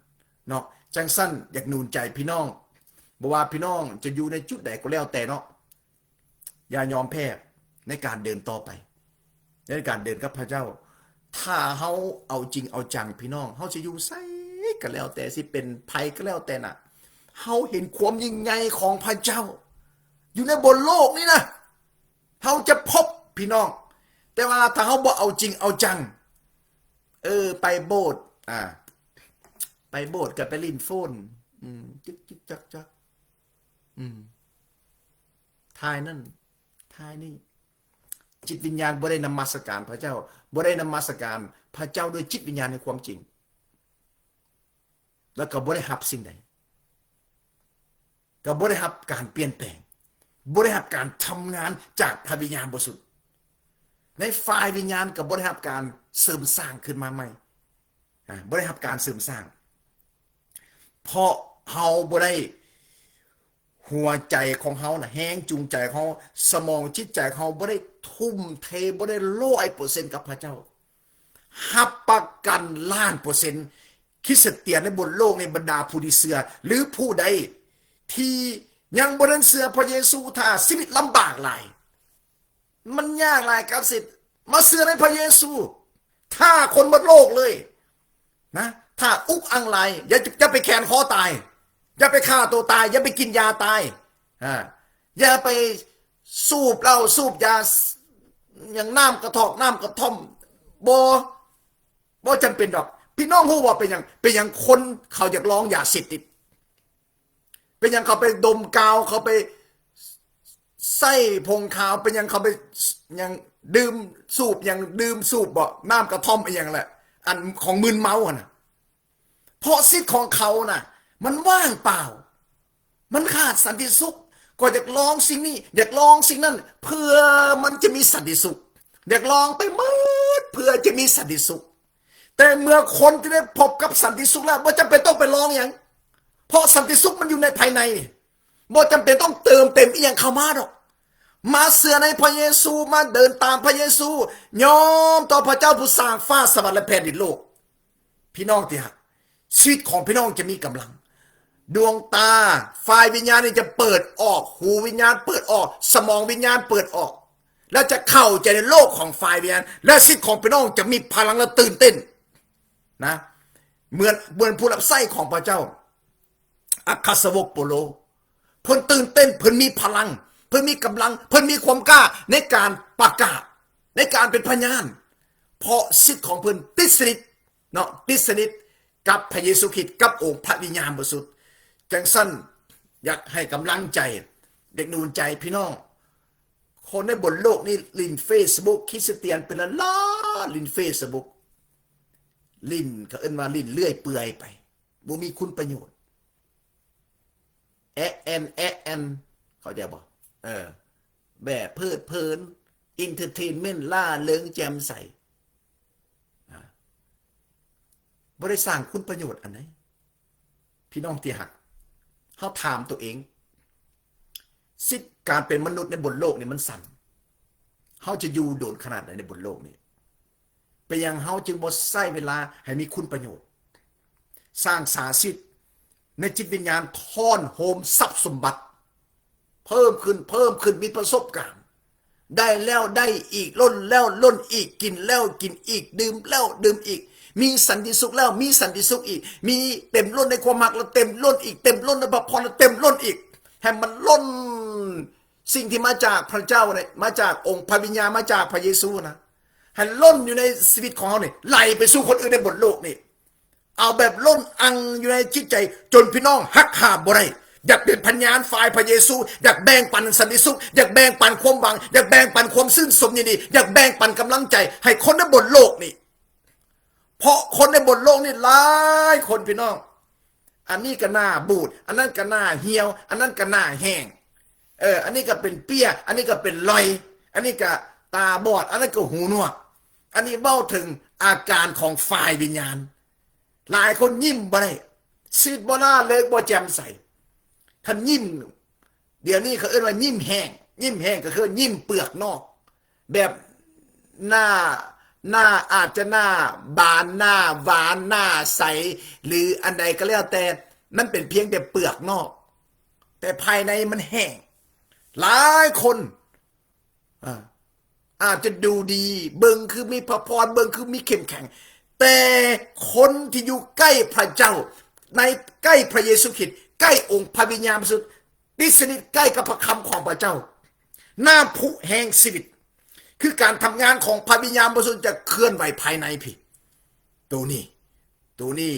ເນາະ. ຈັ່ງຊັ້ນ ຢາກໜູນໃຈພີ່ນ້ອງ, ບໍ່ວ່າພີ່ນ້ອງຈະຢູ່ໃນຈຸດໃດກໍແລ້ວແຕ່ເນາະ, ຢ່າຍອມແພ້ໃນການເດີນຕໍ່ໄປ, ໃນການເດີນກັບພະເຈົ້າ. ຖ້າເຮົາເອົາຈິງເອົາຈັງ, ພີ່ນ້ອງ, ເຮົາຈະຢູ່ໃສກໍແລ້ວແຕ່, ຊິເປັນໃຜກໍແລ້ວແຕ່ນະ, ເຮົາເຫັນຄວາມຍິ່ງໃຫຍ່ຂອງພະເຈົ້າຢູ່ໃນບົນໂລກນີ້ນະ. ເຮົາຈະພົບພີ່ນ້ອງ. ແຕ່ວ່າຖ້າເຮົາບໍ່ເອົາຈິງເອົາຈັງ, ເອີ ໄປໂບດ, ອ່າ, ໄປໂບດກໍໄປຫຼິ້ນໂຟນ, ອືມ, ຈິກໆຈັກໆ, ອືມ, ຖ່າຍນັ້ນ, ຖ່າຍນີ້. ຈິດວິນຍານບໍ່ໄດ້ນະມັດສະການພະເຈົ້າ, ບໍ່ໄດ້ນະມັດສະການພະເຈົ້າດ້ວຍຈິດວິນຍານໃນຄວາມຈິງ. ແລ້ວກໍບໍ່ໄດ້ຮັບສິ່ງໃດ, ກໍບໍ່ໄດ້ຮັບການປ່ຽນແປງ, ບໍ່ໄດ້ຮັບການທຳງານຈາກພະວິນຍານບໍລິສຸດ. ໃນຝ່າຍວິນຍານກໍບໍ່ໄດ້ຮັບການເສີມສ້າງຂຶ້ນມາໃໝ່, ອາ, ບໍ່ໄດ້ຮັບການເສີມສ້າງ, ເພາະເຮົາບໍ່ໄດ້ ຫົວໃຈຂອງເຮົານະ, ແຮງຈູງໃຈຂອງເຮົາ, ສະໝອງຈິດໃຈຂອງເຮົາບໍ່ໄດ້ທຸ່ມເທ, ບໍ່ໄດ້ຮ້ອຍເປີເຊັນກັບພະເຈົ້າ. ຮັບປະກັນລ້ານເປີເຊັນ, ຄຣິສຕຽນໃນບົນໂລກນີ້ ບັນດາຜູ້ທີ່ເຊື່ອ ຫຼື ຜູ້ໃດທີ່ຍັງບໍ່ທັນເຊື່ອພະເຢຊູ ຖ້າຊີວິດລຳບາກຫຼາຍ ມັນຍາກຫຼາຍກັບຊິມາເຊື່ອໃນພະເຢຊູ ຖ້າຄົນໝົດໂລກເລີຍນະ ຖ້າອຸກອັ່ງຫຼາຍ ຢ່າ ຢ່າໄປແຂວນຄໍຕາຍ ຢ່າໄປຂ້າໂຕຕາຍ ຢ່າໄປກິນຢາຕາຍ ອາ ຢ່າໄປສູບເຫຼົ້າສູບຢາ ຫຍັງ ນ້ຳກະຖອກ ນ້ຳກະທ່ອມ ບໍ່ ບໍ່ຈຳເປັນດອກ. ພີ່ນ້ອງຮູ້ວ່າເປັນຫຍັງ ເປັນຫຍັງຄົນເຂົາຢາກລອງຢາເສບຕິດ? ເປັນຫຍັງເຂົາໄປດົມກາວ ເຂົາໄປໃຊ້ຜົງຂາວ ເປັນຫຍັງເຂົາໄປຫຍັງ ດື່ມສູບຫຍັງ ດື່ມສູບເບາະ ນ້ຳກະທ່ອມອີ່ຫຍັງແຫຼະ ອັນຂອງມຶນເມົາຫັ້ນນະ? ເພາະສິດຂອງເຂົານະ ມັນວ່າງເປົ່າ ມັນຂາດສັນຕິສຸກ ກໍຢາກລອງສິ່ງນີ້ ຢາກລອງສິ່ງນັ້ນ ເພື່ອມັນຈະມີສັນຕິສຸກ ຢາກລອງໄປໝົດ ເພື່ອຈະມີສັນຕິສຸກ. ແຕ່ເມື່ອຄົນທີ່ໄດ້ພົບກັບສັນຕິສຸກແລ້ວ ບໍ່ຈຳເປັນຕ້ອງໄປລອງຫຍັງ ເພາະສັນຕິສຸກມັນຢູ່ໃນພາຍໃນ ບໍ່ຈຳເປັນຕ້ອງເຕີມເຕັມອີ່ຫຍັງເຂົ້າມາດອກ. ມາເຊື່ອໃນພະເຢຊູ ມາເດີນຕາມພະເຢຊູ ຍອມຕໍ່ພະເຈົ້າຜູ້ສ້າງຟ້າສະຫວັນ ແລະ ແຜ່ນດິນໂລກ. ພີ່ນ້ອງທີ່ຮັກ, ຊີວິດຂອງພີ່ນ້ອງຈະມີກຳລັງ, ດວງຕາຝ່າຍວິນຍານນີ້ຈະເປີດອອກ, ຫູວິນຍານເປີດອອກ, ສະໝອງວິນຍານເປີດອອກ ແລະ ຈະເຂົ້າໃຈໃນໂລກຂອງຝ່າຍວິນຍານ ແລະ ຊີວິດຂອງພີ່ນ້ອງຈະມີພະລັງ ແລະ ຕື່ນເຕັ້ນນະ. ເໝືອນ, ເໝືອນຜູ້ຮັບໃຊ້ຂອງພະເຈົ້າ ອັກຄະສາວົກໂປໂລ ເພິ່ນຕື່ນເຕັ້ນ, ເພິ່ນມີພະລັງ, ເພິ່ນມີກຳລັງ, ເພິ່ນມີຄວາມກ້າໃນການປະກາດ, ໃນການເປັນພະຍານ, ເພາະສິດຂອງເພິ່ນຕິດສະໜິດເນາະ, ຕິດສະໜິດກັບພະເຢຊູຄຣິດ, ກັບອົງພະວິນຍານບໍລິສຸດ. ຈັ່ງຊັ້ນ ຢາກໃຫ້ກຳລັງໃຈ, ຢາກໜູນໃຈພີ່ນ້ອງ. ຄົນໃນບົນໂລກນີ້ຫຼິ້ນເຟສບຸກ, ຄຣິສຕຽນເປັນລ້ານໆຫຼິ້ນເຟສບຸກ, ຫຼິ້ນ, ເຂົາເອີ້ນວ່າຫຼິ້ນເລື້ອຍເປື່ອຍໄປ. ບໍ່ມີຄຸນປະໂຫຍດ ແອະແອນແອະແອນ ເຂົ້າໃຈບໍ່? ເອີ ແບບເພີດເພີນ ເອັນເທີເທນເມັນ ລ່າເລີງແຈ່ມໃສ ອາ ບໍ່ໄດ້ສ້າງຄຸນປະໂຫຍດອັນໃດ. ພີ່ນ້ອງທີ່ຮັກ, ເຮົາຖາມຕົວເອງ, ສິດການເປັນມະນຸດໃນບົນໂລກນີ້ມັນສັ້ນ, ເຮົາຈະຢູ່ດົນຂະໜາດໃດໃນບົນໂລກນີ້? ເປັນຫຍັງເຮົາຈຶ່ງບໍ່ໃຊ້ເວລາໃຫ້ມີຄຸນປະໂຫຍດ, ສ້າງສາສິດໃນຈິດວິນຍານ, ທ້ອນໂຮມຊັບສົມບັດ ເພີ່ມຂຶ້ນ, ເພີ່ມຂຶ້ນ, ມີປະສົບການ, ໄດ້ແລ້ວໄດ້ອີກ, ລົ້ນແລ້ວລົ້ນອີກ, ກິນແລ້ວກິນອີກ, ດື່ມແລ້ວດື່ມອີກ, ມີສັນຕິສຸກແລ້ວມີສັນຕິສຸກອີກ, ມີເຕັມລົ້ນໃນຄວາມຮັກ ແລ້ວເຕັມລົ້ນອີກ, ເຕັມລົ້ນໃນພະພອນ ແລ້ວເຕັມລົ້ນອີກ, ໃຫ້ມັນລົ້ນ ສິ່ງທີ່ມາຈາກພະເຈົ້ານີ້ ມາຈາກອົງພະວິນຍານ ມາຈາກພະເຢຊູນະ ໃຫ້ລົ້ນຢູ່ໃນຊີວິດຂອງເຮົານີ້ ໄຫຼໄປສູ່ຄົນອື່ນໃນບົນໂລກນີ້. ເອົາແບບລົ້ນອັ່ງຢູ່ໃນຈິດໃຈ ຈົນພີ່ນ້ອງຫັກຫ້າມບໍ່ໄດ້. ຢາກເປັນພະຍານຝ່າຍພະເຢຊູ, ຢາກແບ່ງປັນສັນຕິສຸກ, ຢາກແບ່ງປັນຄວາມຫວັງ, ຢາກແບ່ງປັນຄວາມຊື່ນຊົມຍິນດີ, ຢາກແບ່ງປັນກຳລັງໃຈໃຫ້ຄົນໃນບົນໂລກນີ້. ເພາະຄົນໃນບົນໂລກນີ້ຫຼາຍຄົນ ພີ່ນ້ອງ, ອັນນີ້ກໍໜ້າບູດ, ອັນນັ້ນກໍໜ້າຫ່ຽວ, ອັນນັ້ນກໍໜ້າແຫ້ງ, ເອີ ອັນນີ້ກໍເປັນເປ້ຍ, ອັນນີ້ກໍເປັນລ່ອຍ, ອັນນີ້ກໍຕາບອດ, ອັນນັ້ນກໍຫູໜວກ. ອັນນີ້ເວົ້າເຖິງອາການຂອງຝ່າຍວິນຍານ. ຫຼາຍຄົນຍິ້ມບໍ່ໄດ້, ຊີວິດບໍ່ລ່າເລີກ, ບໍ່ແຈ່ມໃສ. ຄັນຍິ້ມ ດຽວນີ້ເຂົາເອີ້ນວ່າຍິ້ມແຫ້ງ, ຍິ້ມແຫ້ງກໍຄືຍິ້ມເປືອກນອກ, ແບບໜ້າ, ໜ້າອາດຈະໜ້າບານ, ໜ້າຫວານ, ໜ້າໃສ ຫຼື ອັນໃດກໍແລ້ວແຕ່, ມັນເປັນພຽງແຕ່ເປືອກນອກ, ແຕ່ພາຍໃນມັນແຫ້ງ. ຫຼາຍຄົນ ອາ ອາດຈະດູດີ, ເບິ່ງຄືມີພະພອນ, ເບິ່ງຄືມີເຂັ້ມແຂງ, ແຕ່ຄົນທີ່ຢູ່ໃກ້ພະເຈົ້າ, ໃນໃກ້ພະເຢຊູຄຣິດ, ໃກ້ອົງພະວິນຍານບໍລິສຸດ, ຕິດສະໜິດໃກ້ກັບພະຄຳຂອງພະເຈົ້າ, ນ້ຳພຸແຫ່ງຊີວິດ ຄືການທຳງານຂອງພະວິນຍານບໍລິສຸດຈະເຄື່ອນໄຫວພາຍໃນພີ້. ໂຕນີ້, ໂຕນີ້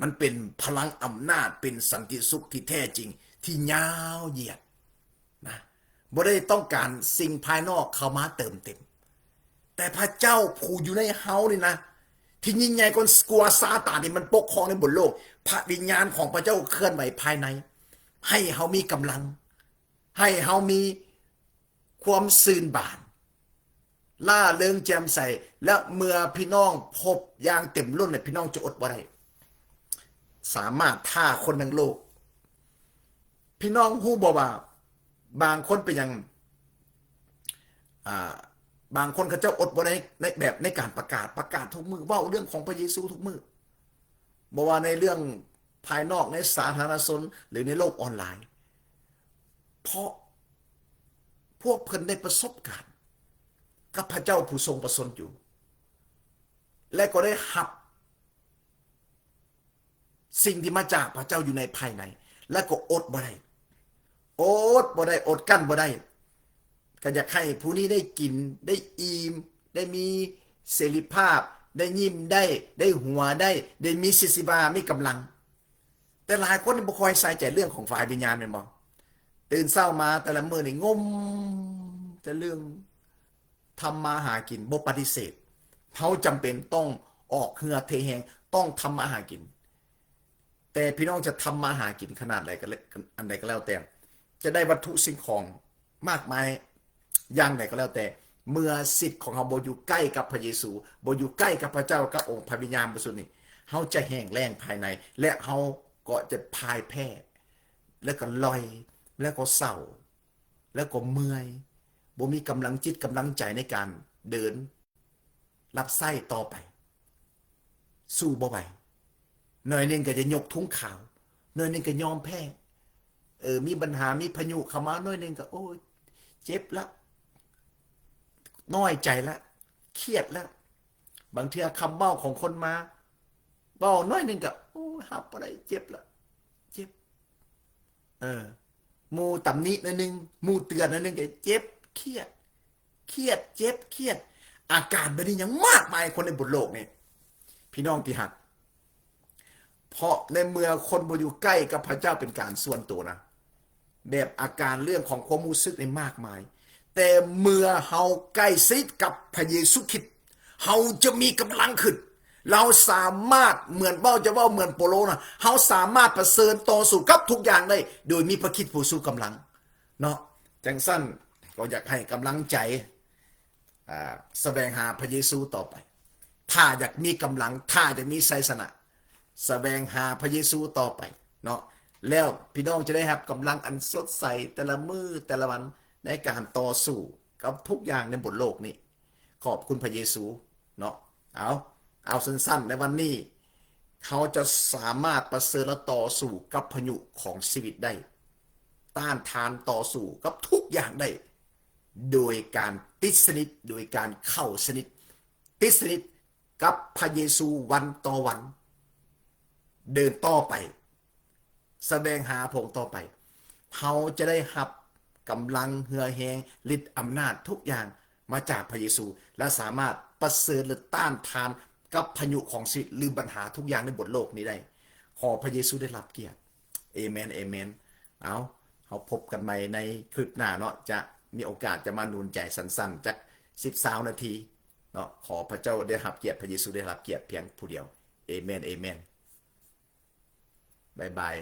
ມັນເປັນພະລັງອຳນາດ, ເປັນສັນຕິສຸກທີ່ແທ້ຈິງ, ທີ່ຍາວຢຽດນະ, ບໍ່ໄດ້ຕ້ອງການສິ່ງພາຍນອກເຂົ້າມາເຕີມເຕັມ, ແຕ່ພະເຈົ້າຜູ້ຢູ່ໃນເຮົານີ້ນະ, ທີ່ຍິ່ງໃຫຍ່ກວ່າ, ກວ່າຊາຕານທີ່ມັນປົກຄອງໃນບົນໂລກ. ພະວິນຍານຂອງພະເຈົ້າເຄື່ອນໄຫວພາຍໃນ, ໃຫ້ເຮົາມີກຳລັງ, ໃຫ້ເຮົາມີ ຄວາມຊື່ນບານ, ລ່າເລີງແຈ່ມໃສ, ແລະ ເມື່ອພີ່ນ້ອງພົບຢ່າງເຕັມລົ້ນ, ແລະ ພີ່ນ້ອງຈະອົດບໍ່ໄດ້, ສາມາດທ້າຄົນທັງໂລກ. ພີ່ນ້ອງຮູ້ບໍ່ວ່າ ບາງຄົນເປັນຫຍັງ, ອ່າ, ບາງຄົນເຂົາເຈົ້າອົດບໍ່ໄດ້ໃນ, ແບບໃນການປະກາດ, ປະກາດທຸກມື້, ເວົ້າເລື່ອງຂອງພະເຢຊູທຸກມື້. ບໍ່ວ່າໃນເລື່ອງພາຍນອກ ໃນສາທາລະນະຊົນ ຫຼື ໃນໂລກອອນລາຍ, ເພາະພວກເພິ່ນໄດ້ປະສົບການກັບພະເຈົ້າຜູ້ຊົງພະຊົນຢູ່ ແລະ ກໍໄດ້ຮັບ ສິ່ງທີ່ມາຈາກພະເຈົ້າຢູ່ໃນພາຍໃນ ແລ້ວກໍອົດບໍ່ໄດ້ ອົດບໍ່ໄດ້ ອົດກັ້ນບໍ່ໄດ້ ກໍຢາກໃຫ້ຜູ້ນີ້ໄດ້ກິນ ໄດ້ອີ່ມ ໄດ້ມີເສລີພາບ ໄດ້ຍິ້ມໄດ້ ໄດ້ຫົວໄດ້ ໄດ້ມີຊີວິດຊີວາ ມີກຳລັງ. ແຕ່ຫຼາຍຄົນນີ້ບໍ່ຄ່ອຍໃສ່ໃຈເລື່ອງຂອງຝ່າຍວິນຍານແມ່ນບໍ່? ຕື່ນເຊົ້າມາແຕ່ລະມື້ນີ້ງົມແຕ່ເລື່ອງ ທຳມາຫາກິນ ບໍ່ປະຕິເສດ, ເຮົາຈຳເປັນຕ້ອງອອກເຫື່ອເທແຮງ ຕ້ອງທຳມາຫາກິນ. ແຕ່ພີ່ນ້ອງຈະທຳມາຫາກິນຂະໜາດໃດກໍແລ້ວ ອັນໃດກໍແລ້ວແຕ່ ຈະໄດ້ວັດຖຸສິ່ງຂອງມາກມາຍຢ່າງໃດກໍແລ້ວແຕ່ ເມື່ອສິດຂອງເຮົາບໍ່ຢູ່ໃກ້ກັບພະເຢຊູ ບໍ່ຢູ່ໃກ້ກັບພະເຈົ້າ ກັບອົງພະວິນຍານບໍລິສຸດນີ້ ເຮົາຈະແຫ້ງແລ້ງພາຍໃນ ແລະ ເຮົາກໍຈະພ່າຍແພ້ ແລະ ກໍລ່ອຍ ແລະ ກໍເສົ້າ ແລ້ວກໍເມື່ອຍ ບໍ່ມີກຳລັງຈິດກຳລັງໃຈໃນການເດີນ ຮັບໃຊ້ຕໍ່ໄປ ສູ້ບໍ່ໄຫວ. ໜ້ອຍໜຶ່ງກໍຈະຍົກທຸງຂາວ ໜ້ອຍໜຶ່ງກໍຍອມແພ້ ເອີ ມີບັນຫາ ມີພະຍຸເຂົ້າມາໜ້ອຍໜຶ່ງກໍ ໂອ້ຍ ເຈັບລະ ນ້ອຍໃຈລະ ຄຽດລະ. ບາງເທື່ອຄຳເວົ້າຂອງຄົນມາ ເວົ້າໜ້ອຍໜຶ່ງກໍ ໂອ້ຍ ຮັບບໍ່ໄດ້ ເຈັບລະ ເຈັບ ເອີ ໝູ່ຕຳໜິໜ້ອຍໜຶ່ງ ໝູ່ເຕືອນໜ້ອຍໜຶ່ງກໍເຈັບ ຄຽດ ຄຽດ ເຈັບ ຄຽດ. ອາການແບບນີ້ຍັງມາກມາຍ ຄົນໃນບົນໂລກນີ້ ພີ່ນ້ອງທີ່ຮັກ. ເພາະໃນເມື່ອຄົນບໍ່ຢູ່ໃກ້ກັບພະເຈົ້າເປັນການສ່ວນຕົວນະ ແບບອາການເລື່ອງຂອງຄວາມຮູ້ສຶກນີ້ມາກມາຍ. ແຕ່ເມື່ອເຮົາໃກ້ຊິດກັບພະເຢຊູຄຣິດ ເຮົາຈະມີກຳລັງຂຶ້ນ. ເຮົາສາມາດ ເໝືອນເວົ້າ ຈະເວົ້າເໝືອນເປາໂລນະ ເຮົາສາມາດປະເຊີນຕໍ່ສູ້ກັບທຸກຢ່າງໄດ້ ໂດຍມີພະຄຣິດຜູ້ຊູກຳລັງເນາະ. ຈັ່ງຊັ້ນກໍຢາກໃຫ້ກຳລັງໃຈ ອ່າ ສະແຫວງຫາພະເຢຊູຕໍ່ໄປ. ຖ້າຢາກມີກຳລັງ ຖ້າຢາກມີໄຊຊະນະ ສະແຫວງຫາພະເຢຊູຕໍ່ໄປເນາະ ແລ້ວພີ່ນ້ອງຈະໄດ້ຮັບກຳລັງອັນສົດໃສແຕ່ລະມື້ແຕ່ລະວັນ ໃນການຕໍ່ສູ້ກັບທຸກຢ່າງໃນບົນໂລກນີ້. ຂອບຄຸນພະເຢຊູເນາະ. ເອົາ ເອົາສັ້ນໆ ໃນວັນນີ້ ເຮົາຈະສາມາດປະເຊີນ ແລະ ຕໍ່ສູ້ກັບພະຍຸຂອງຊີວິດໄດ້ ຕ້ານທານຕໍ່ສູ້ກັບທຸກຢ່າງໄດ້ ໂດຍການຕິດສະໜິດ ໂດຍການເຂົ້າສະໜິດ ຕິດສະໜິດກັບພະເຢຊູວັນຕໍ່ວັນ ເດີນຕໍ່ໄປ ສະແຫວງຫາພະອົງຕໍ່ໄປ. ເຮົາຈະໄດ້ຮັບກຳລັງ ເຫື່ອແຮງ ລິດອຳນາດທຸກຢ່າງມາຈາກພະເຢຊູ ແລະ ສາມາດປະເຊີນ ຫຼື ຕ້ານທານກັບພະຍຸຂອງຊີວິດ ຫຼື ບັນຫາທຸກຢ່າງໃນບົນໂລກນີ້ໄດ້. ຂໍພະເຢຊູໄດ້ຮັບກຽດ. ເອເມນ ເອເມນ. ເອົາ ເຮົາພົບກັນໃໝ່ໃນຄລິບໜ້າເນາະ ຈະມີໂອກາດຈະມາໜູນໃຈສັ້ນໆ ຈັກສິບ ຊາວນາທີເນາະ. ຂໍພະເຈົ້າໄດ້ຮັບກຽດ ພະເຢຊູໄດ້ຮັບກຽດພຽງຜູ້ດຽວ. ເອເມນ ເອເມນ. ບາຍບາຍ.